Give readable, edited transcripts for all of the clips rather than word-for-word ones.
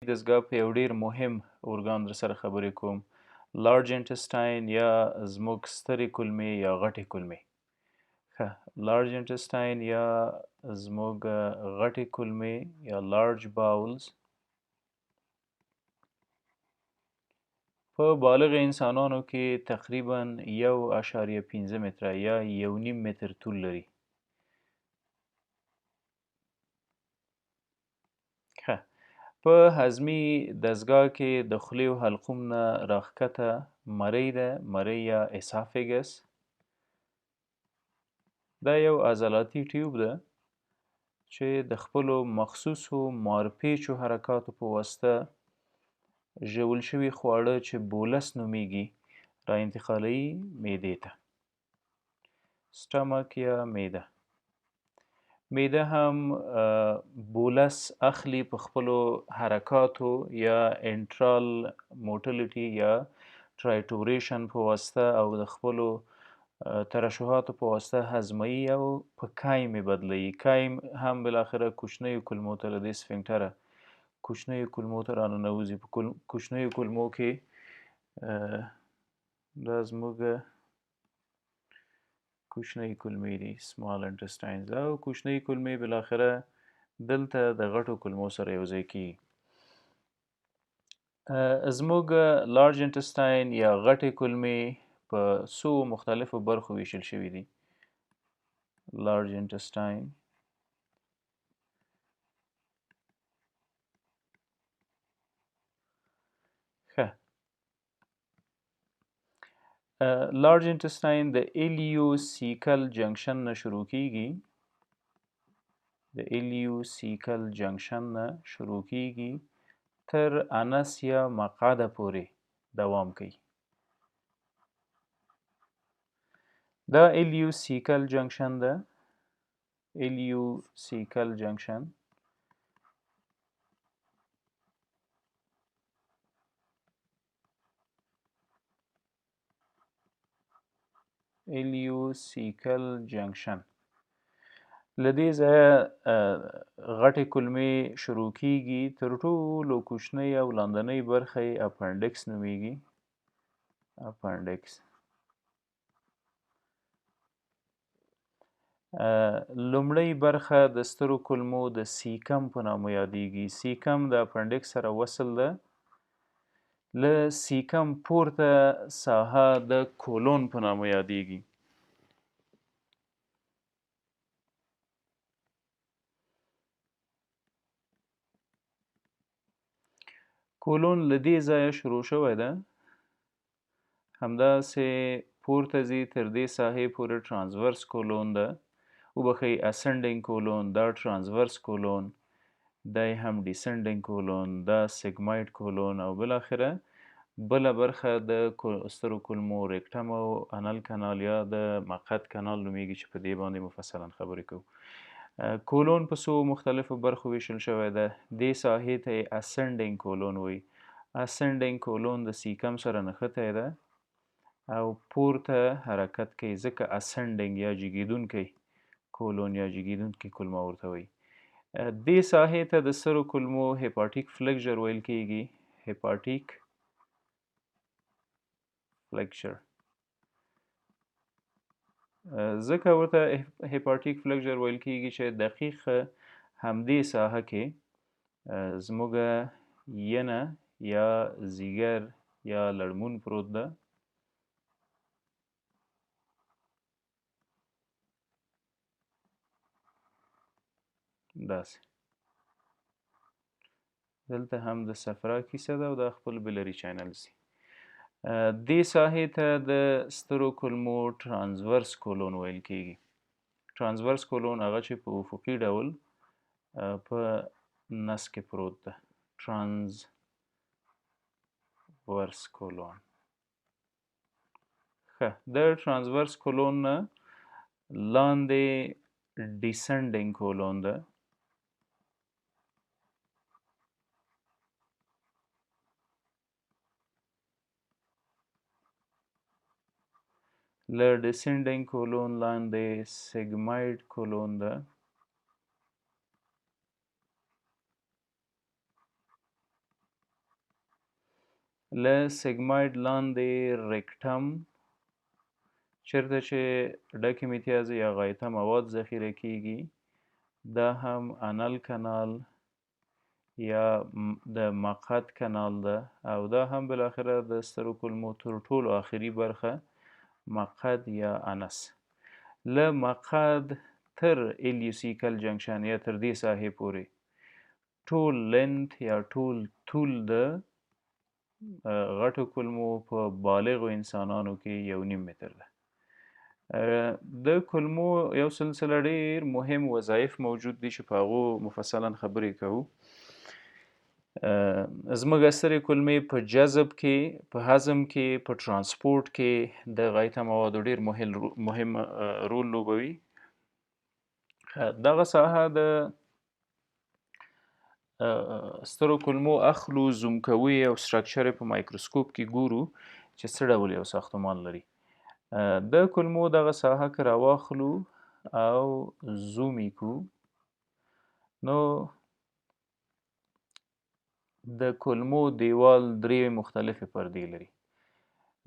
دستګاه په یو ډیر مهم ارګان در سره خبرې کوم، لارج انټسټاین یا زموږ سترې کولمې یا غټې کولمې. ښه، لارج انټسټاین یا زموږ غټې کولمې یا لارج باولز په بالغ انسانانو کې تقریبا 1.5 متره یا 1.5 متر طول لري. ښه، په هضمي دستګاه کې د خولې او حلقوم نه راښکته مرۍ ده، مرۍ یا اسافیګس. دا یو عضلاتي ټیوب ده چې د خپلو مخصوصو مارپیچو حرکاتو په واسطه ژول شوي خواړه چې بولس نومیږي را انتقالوي معدې ته. سټمک یا معده، معده هم بولس اخلي په خپلو حرکاتو یا انټرال موټیلیټي یا ټرایټوریشن په واسطه او د خپلو ترشحاتو په واسطه هضموي او په کایم یې بدلوي. کایم هم بالاخره کوچنیو کولمو ته له دې سفنکټره کوچنیو کولمو ته راننوځي. په کوچنیو کولمو کې دا زموږ کوچنۍ کولمې دي، سمال انټسټاینز، او کوچنۍ کولمې بالاخره دلته د غټو کولمو سره یو ځای کیږي. زموږ لارج انټسټاین یا غټې کولمې په څو مختلفو برخو ویشل شوي دي. لارج انټسټاین ښه، لارج انټسټاین د ایلیوسیکل جنکشن نه شروع کیږي، د ایلیوسیکل جنکشن نه شروع کیږي تر انس یا مقعده پورې دوام کوي. دا ایلیوسیکل جنکشن ده، ایلیوسیکل جنکشن ایلیوسیکل جنکشن له دې ځایه غټې کولمې شروع کیږي. تر ټولو کوچنۍ او لاندنۍ برخه یې اپنډکس نومیږي، اپنډکس. لومړۍ برخه د سترو کولمو د سیکم په نامه یادیږي. سیکم د اپنډکس سره وصل ده. له سیکم پورته ساحه د کولون په نامه یادیږي. کولون له دې ځایه شروع شوی ده، همداسې پورته ځي تر دې ساحې پورې ترانسورس کولون ده. وبخښئ، اسنډینګ کولون، دا ترانسورس کولون، دا هم ډیسنډینګ کولون، دا سیګمایډ کولون، او بالاخره بله برخه د سترو کولمو ریکټم او انل کانال یا د مقعد کانال نومیږي چې په دې باندې مفصلا خبرې کوو. کولون په څو مختلفو برخو ویشل شوی ده. دې ساحې ته یې اسنډینګ کولون وایي. اسنډینګ کولون د سیکم سره نښتی ده او پورته حرکت کوي، ځکه اسنډینګ یا جګېدونکی کولون یا جګېدونکی کولمه ورته وایي. دې ساحې ته د سترو کولمو هیپاټیک فلکژر ویل کیږي، هیپاټیک فلکژر، ځکه ورته هیپاټیک فلکژر ویل کیږي چې دقیق همدې ساحه کې زموږ ینه یا ځیګر یا لړمون پروت ده. داسې دلته هم د صفرا کیسه ده او دا خپل بلري چینلز دي. دې ساحې ته د سترو کولمو ترانسورس کولون ویل کیږي. ترانسورس کولون هغه چې په افقي ډول په نس کې پروت ده، ترانسورس کولون. ښه، د ترانسورس کولون نه لاندې ډیسنډینګ کولون ده. له ډیسنډینګ کولون لاندې سیګمایډ کولون ده. له sigmoid لاندې rectum، چېرته چې ډکې میتیازې یا غایطه مواد ذخیره کیږي، دا هم anal canal یا د مقعد canal ده، او دا هم بالاخره د سترو کولمو تر ټولو آخري برخه مقعد یا anus. له مقعد تر ileocecal junction یا تر دې ساحې پورې ټول length یا ټول طول د غټو کولمو په بالغو انسانانو کې 1.5 متر ده. د کولمو یو سلسله ډیر مهم وظایف موجود دي چې په هغو مفصلا خبرې کوو. زموږ سترې کولمې په جذب کې، په هضم کې، په transport کې د غایطه موادو ډیر مهم رول لوبوي. دغه ساحه د سترو کولمو اخلو، zoom کوو او structure په مایکروسکوپ کې ګورو چې څه ډول یو ساختمان لري. د کولمو دغه ساحه که راواخلو او zoom یې کړو، نو د کولمو دیوال درې مختلفې پردې لري.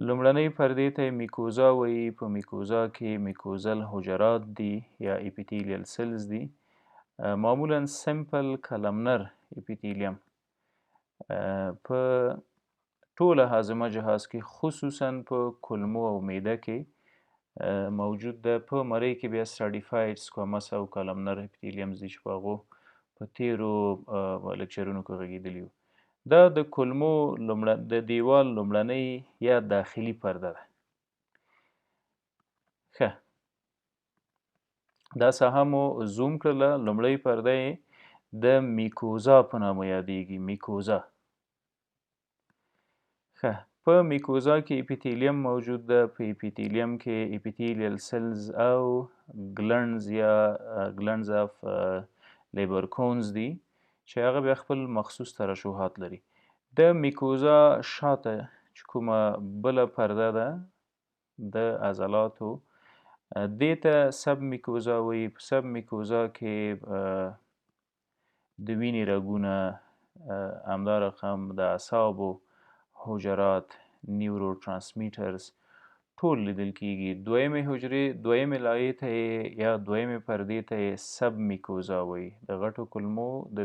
لومړنۍ پردې ته یې mucosa وایي. په mucosa کې mucosal حجرات دي یا epithelial cells دي، معمولا simple columnar epithelium په ټوله هاضمه جهاز کې، خصوصا په کولمو او معده کې موجود ده. په مرۍ کې بیا stratified squamous او columnar epitheliums دي چې په هغو په تیرو لکچرونو کې غږېدلي وو. دا د کولمو د دیوال لومړنۍ یا داخلي پرده ده. ښه، دا ساحه مو zoom کړله. لومړۍ پرده یې د mucosa په نامه یادیږي، mucosa. ښه، په mucosa کې epithelium موجود ده. په epithelium کې epithelial cells او glands یا glands of Lieberkühn دي چې هغه بیا خپل مخصوص ترشحات لري. د mucosa شاته چې کومه بله پرده ده د عضلاتو، دې ته submucosa وایي. په submucosa کې د وینې رګونه، همدا رقم د اعصابو حجرات، neurotransmitters ټول لیدل کیږي. دویمې حجرې، دویمې لایې ته یې یا دویمې پردې ته یې submucosa وایي. د غټو کولمو د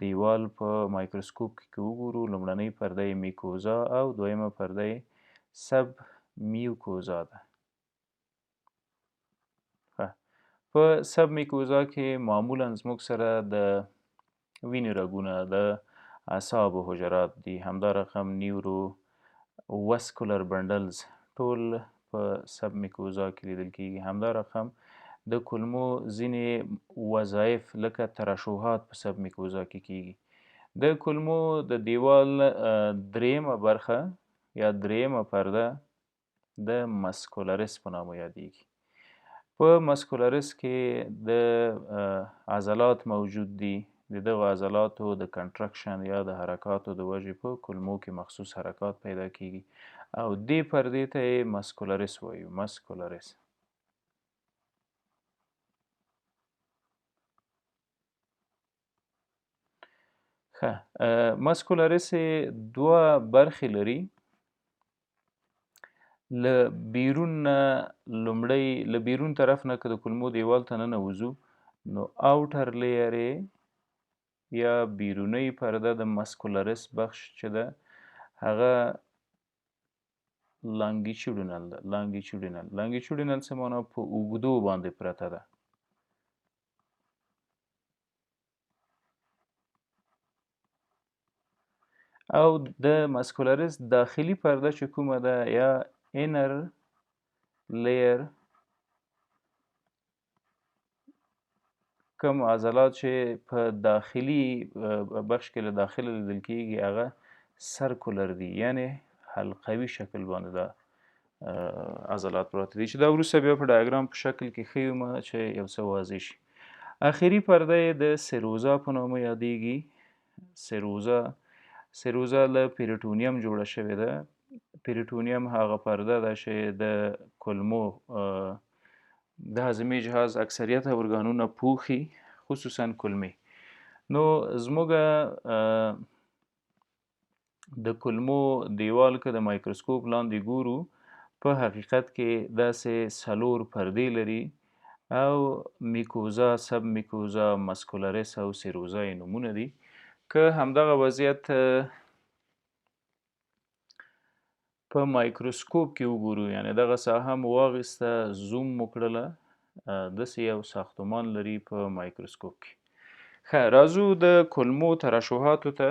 دیوال په مایکروسکوپ کې که وګورو، لومړنۍ پرده یې mucosa او دویمه پرده یې submucosa ده. په submucosa کې معمولا زموږ سره د وینې رګونه، د اعصابو حجرات دي، همدا رقم neurovascular bundles ټول په submucosa کې لیدل کیږي. همدا رقم د کولمو ځینې وظایف لکه ترشحات په submucosa کې کیږي. د کولمو د دیوال دریمه برخه یا دریمه پرده د muscularis په نامه یادیږي. په muscularis کې د عضلات موجود دي. د دغو عضلاتو د contraction یا د حرکاتو د وجې په کولمو کې مخصوص حرکات پیدا کیږي او دې پردې ته یې muscularis وایو، muscularis. ښه، muscularis یې دوه برخې لري. له بیرون نه لومړی، له بیرون طرف نه که د کولمو دیوال ته ننوځو، نو outer layer یې یا بیرونۍ پرده د muscularis بخش چې ده هغه longitudinal ده. longitudinal، longitudinal څه معنا؟ په اوږدو باندې پرته ده. او د muscularis داخلي پرده چې کومه ده یا inner layer، کوم عضلات چې په داخلي بخش کې له داخله لیدل کیږي هغه circular دي، یعنی حلقوي شکل باندې دا عضلات پراته دي چې دا وروسته بیا په diagram په شکل کې ښیو ما چې یو څه واضح شي. آخري پرده یې د serosa په نامه یادیږي. serosa، serosa له peritoneum جوړه شوې ده. peritoneum هغه پرده ده چې د کولمو د هاضمې جهاز اکثریت ارګانونه پوښي، خصوصا کولمې. نو زموږ د کولمو دیوال که د مایکروسکوپ لاندې ګورو، په حقیقت کې داسې څلور پردې لري او میکوزا، سب میکوزا، مسکولریس او سیروزا یې نومونه دي. که همدغه وضعیت په مایکروسکوپ کې وګورو، یعنې دغه ساحه مو واخیسته، زوم مو کړله، داسې یو ساختمان لري په مایکروسکوپ کې. ښه، راځو د کولمو ترشحاتو ته.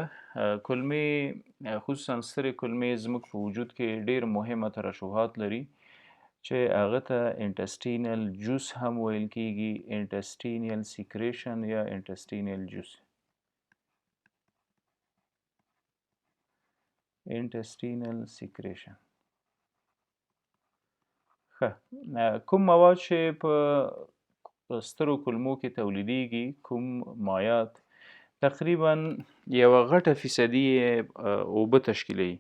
کولمې، خصوصا سترې کولمې، زموږ په وجود کې ډېر مهمه ترشحات لري چې هغه ته intestinal juice هم ویل کیږي، intestinal secretion یا intestinal juice. Intestinal secretion. ښه، کوم مواد چې په سترو کولمو کې تولیدیږي، کوم مایعات، تقریبا یوه غټه فیصدي یې اوبه تشکیلوي.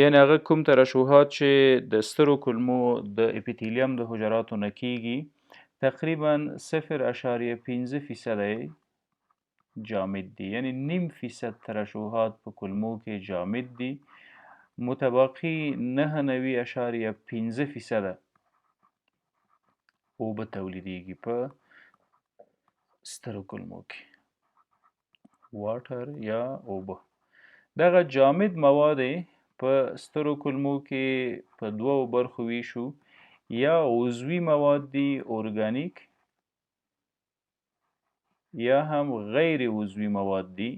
یعنې هغه کوم ترشحات چې د سترو کولمو د اپیتیلیم د حجراتو نه کیږي، تقریبا 0.5% یې جامد دي، یعنې نیم فیصد ترشحات په کولمو کې جامد دي، متباقي 99.5% اوبه تولیدیږي په سترو کولمو کې، water یا اوبه. دغه جامد مواد په سترو کولمو کې په دوو برخو ویشو، یا عضوي مواد دي ارګانیک، یا هم غیر عضوي مواد دي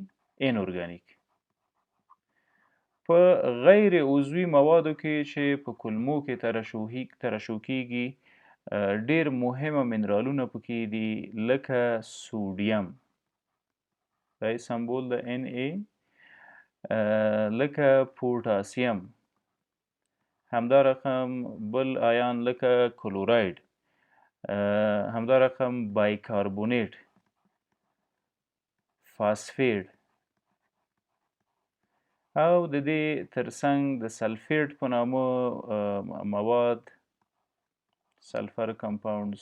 انارګانیک. په غیر عضوي موادو کې چې په کولمو کې ترشح کیږي، ډیر مهمه منرالونه پکې دي، لکه سوډیم، دا یې سمبول د Na، لکه پوټاسیم، همدا رقم بل ایان لکه کلوراید، همدا رقم بایکاربونیټ، فاسفیټ، او د دې ترڅنګ د سلفیټ په نامه مواد، sulfur compounds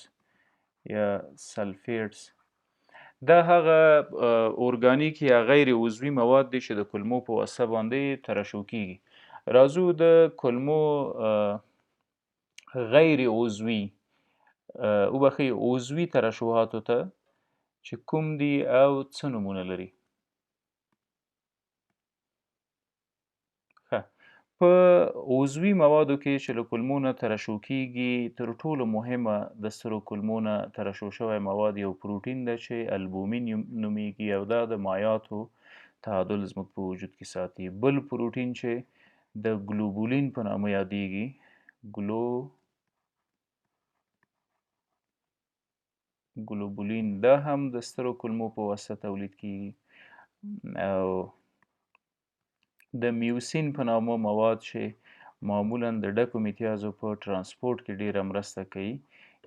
یا sulfates. دا هغه ارګانیک یا غیر عضوي مواد دي چې د کولمو په واسطه باندې ترشح کیږي. راځو د کولمو غیر عضوي، وبخښئ، عضوي ترشحاتو ته چې کوم دي او څه نومونه لري. ښه، په عضوي موادو کې چې له کولمو نه ترشح کیږي، تر ټولو مهمه د سترو کولمو نه ترشح شوی مواد یو پروټین ده چې البومین نومیږي، او دا د مایعاتو تعادل زموږ په وجود کې ساتي. بل پروټین چې د ګلوبولین په نامه یادیږي، ګلوبولین، دا هم د سترو کولمو په واسطه تولید کیږي. او د میوسین په نامه مواد چې معمولا د ډکو میتیازو په ترانسپورت کې ډیره مرسته کوي،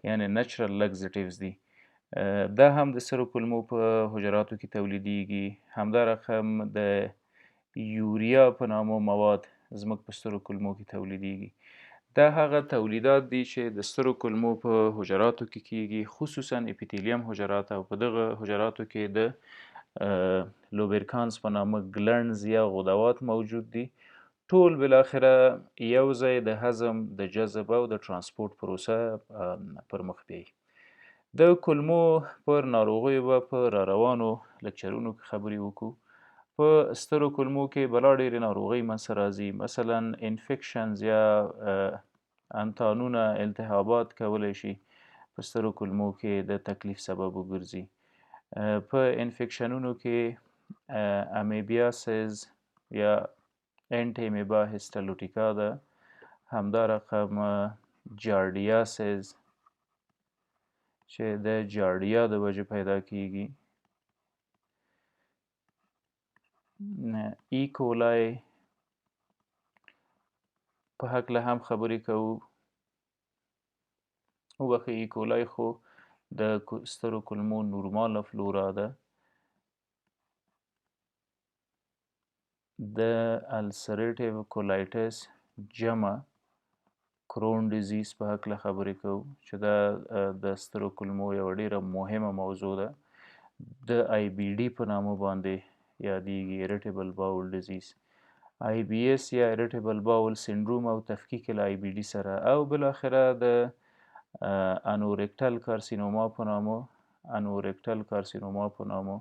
یعنې natural laxatives دي، دا هم د سترو کولمو په حجراتو کې تولیدیږي. همدا رقم د یوریا په نامه مواد زموږ په سترو کولمو کې تولیدیږي. دا هغه تولیدات دي چې د سترو کولمو په حجراتو کې کیږي، خصوصا اپیتیلیم حجرات، او په دغه حجراتو کې د Lieberkühn's په نامه glands یا غدوات موجود دي. ټول بالاخره یو ځای د هضم، د جذب او د ترانسپورت پروسه پر مخ بیایي. د کولمو پر ناروغیو به په را روانو لکچرونو کې خبرې وکړو. په سترو کولمو کې بلا ډېرې ناروغۍ منځته راځي، مثلا infections یا انتانونه، التهابات کولی شي په سترو کولمو کې د تکلیف سبب وګرځي. په انفکشنونو کې amoebiasis یا Entamoeba histolytica ده، همدا رقم giardiasis چې د جارډیا د وجې پیدا کیږي، E. coli په هکله هم خبرې کوو. وبخښئ، E. coli خو د سترو کولمو نورماله فلورا ده. د ulcerative colitis جمع Crohn disease په هکله خبرې کوو چې دا د سترو کولمو یوه ډیره مهمه موضوع ده. د IBD په نامه باندې یادیږي، irritable bowel disease. آی بي اس یا irritable bowel syndrome او تفکیک له آی بي ډي سره، او بالاخره د anorectal carcinoma په نامه، anorectal carcinoma په نامه،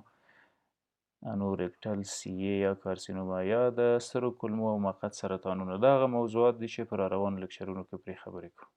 anorectal CA یا carcinoma یا د سترو کولمو او مقعد سرطانونه. دا هغه موضوعات دي چې په را روانو لیکچرونو کې پرې خبرې کوو.